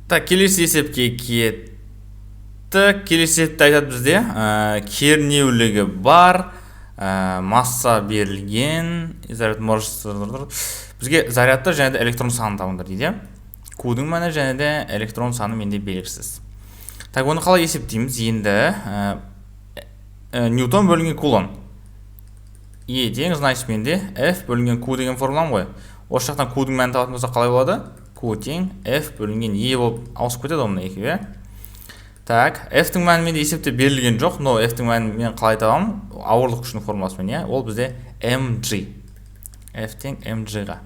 Так, келесі есепке кеттік. Келесі есепте айтады бізде, кернеулігі бар, масса берілген, заряд может, бізге зарядты және де электрон санын табыңдар дейді. Q-дің мәні және де электрон саны менде белгісіз. Так, оны қалай есептейміз? Енді ньютон бөлінген кулон. E тең, значит, менде F бөлінген Q деген формулам ғой. Осы жақтан Q-дің мәнін табатын болсақ қалай болады? Q тең F бөлінген E болып ауысып кетеді ғой мына екеуі, иә? Так, F-тің мәні менде есепте берілген жоқ, но F-тің мәнін мен қалай табамын? Ауырлық күшінің формуласымен, иә? Ол бізде mg. F тең mg-ға.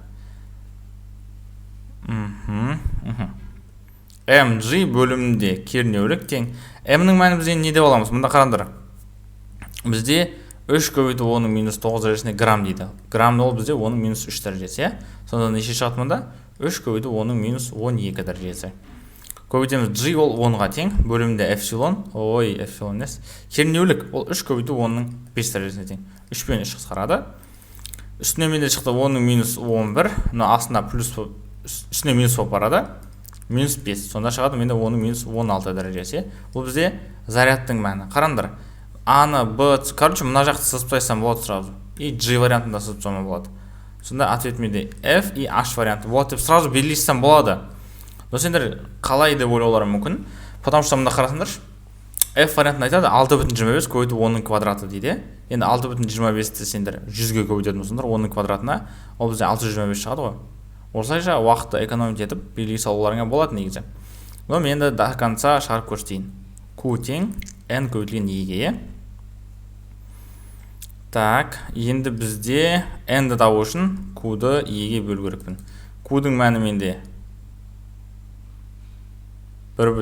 Mg бөлімінде кернеулік тең. M-нің мәні бізде не деп аламыз? Мында қараңдар. Бізде 3 көбейту 10-ның минус 9 дәрежесіне грамм дейді. Грамм ол бізде 10-ның минус 3 дәрежесі, иә? Сонда неше шығады мұнда? 3 көбейту 10-ның минус 12 дәрежесі. Көбейтеміз, G ол 10-ға тең, бөлімінде эпсилон, ой, эпсилон емес, кернеулік ол 3 көбейту 10-ның 5 дәрежесіне тең. 3 пен 3 қысқарады. Үстіне менде шықты 10-ның минус 11, мына астына плюс болып, үстіне минус болып барады. Минус 5. Сонда шығады менде 10-ның минус 16 дәрежесі. Бұл бізде зарядтың мәні. Қараңдар. А-ны, Б, С, короче, мына жақты сызып тастасам болады сразу. И G вариантын да сызып тастауыма болады. Сонда ответ менде F и H варианты болады деп сразу белгілей салсам болады. Но сендер қалай деп ойлауларың мүмкін. Потому что мында қарасаңдаршы, F вариантын айтады 6,25 көбейту 10-ның квадраты дейді. Енді 6,25-ті сендер 100-ге көбейтетін болсаңдар 10-ның квадратына, ол бізде 625 шығады ғой. Осылайша уақытты экономить етіп белгілей салуларыңа болады негізі. Но мен енді до конца шығарып көрсетейін. Q тең N көбейтілген E-ге, иә? Так, енді бізде N-ді табу үшін Q-ды E-ге бөлу керекпін. Q-дің мәні менде бір,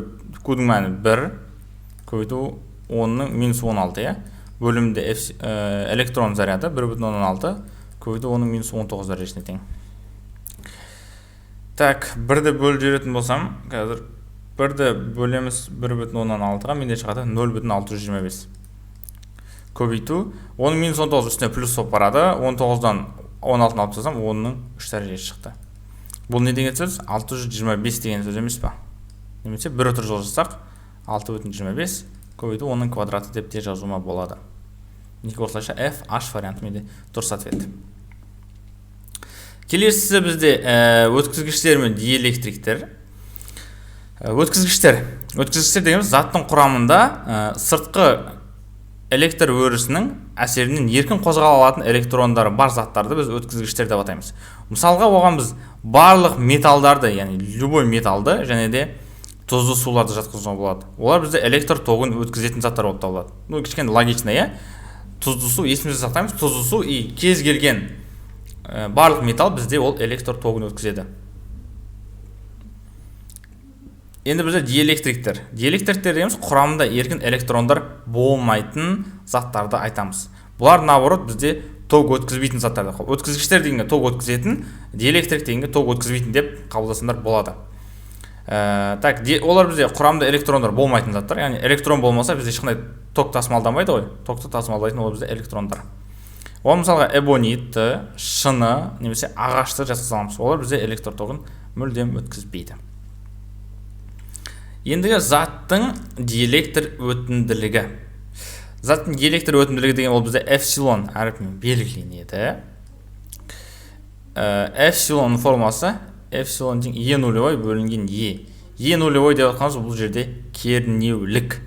Q-дің мәні 1 көбейту 10-ның минус 16, иә? Бөлімде F, электрон заряды 1,6 көбейту 10-ның минус 19 дәрежесіне тең. Так, бірді бөліп жіберетін болсам, қазір бірді бөлеміз 1,6-ға, менде шығады 0,625. Көбейту 10 минус 19 үстіне плюс болып барады. 19-дан 16-ны алып тастасам, 10-ның 3 дәрежесі шықты. Бұл не деген сөз? 625 деген сөз емес па? Немесе бір үтір жазсақ, 6,25 көбейту 10-ның квадраты деп те жазуыма болады. Мінекей, осылайша F, H варианты менде дұрыс ответ. Келесісі бізде өткізгіштер мен диэлектриктер. Өткізгіштер. Өткізгіштер дегеніміз заттың құрамында сыртқы электр өрісінің әсерінен еркін қозғала алатын электрондары бар заттарды біз өткізгіштер деп атаймыз. Мысалға, оған біз барлық металдарды, яғни любой металды және де тұзды суларды жатқызуға болады. Олар бізде электр тогын өткізетін заттар болып табылады. Ну, кішкене логично, иә? Тұзды су есімізде сақтаймыз, тұзды су и кез келген барлық металл бізде ол электр тогын өткізеді. Енді бізде диэлектриктер. Диэлектриктер дегеніміз құрамында еркін электрондар болмайтын заттарды айтамыз. Бұлар наоборот бізде ток өткізбейтін заттарды. Өткізгіштер дегенге ток өткізетін, диэлектрик дегенге ток өткізбейтін деп қабылдасаңдар болады. Так, олар бізде құрамында электрондар болмайтын заттар. Яғни электрон болмаса бізде ешқандай ток тасымалданбайды ғой. Токты тасымалдайтын ол бізде электрондар. Ол мысалға эбонитті, шыны немесе ағашты жатқыза аламыз. Олар бізде электр тогын мүлдем өткізбейді. Ендігі заттың диэлектр өтімділігі. Заттың диэлектр өтімділігі деген ол бізде эпсилон әрпімен белгіленеді. Эпсилон формасы эпсилон тең Е нулевой бөлінген Е. Е нулевой деп жатқанымыз бұл жерде кернеулік.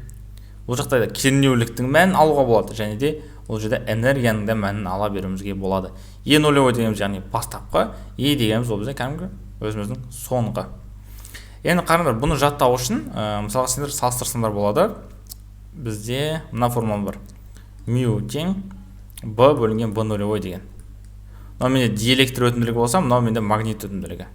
Бұл жақта да кернеуліктің мәнін алуға болады және де ол жерде энергияның да мәнін ала беруімізге болады. Е нулевой дегеніміз яғни бастапқы, Е дегеніміз ол бізде кәдімгі өзіміздің соңғы. Енді қараңдар, бұны жаттау үшін, мысалға, сендер салыстырсаңдар болады. Бізде мына формула бар. Мю тең Б бөлінген Б нулевой деген. Мынау менде диэлектр өтімділігі болса, мынау менде магнит өтімділігі.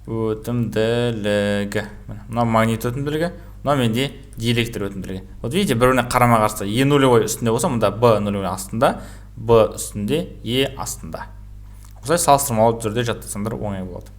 Өтімділігі. Мынау магнит өтімділігі, мынау менде диэлектр өтімділігі. Вот видите, бір-біріне қарама-қарсы. Е нулевой үстінде болса, мұнда Б нулевой астында, Б үстінде, Е астында. Осылай салыстырмалы түрде жаттасаңдар оңай болады.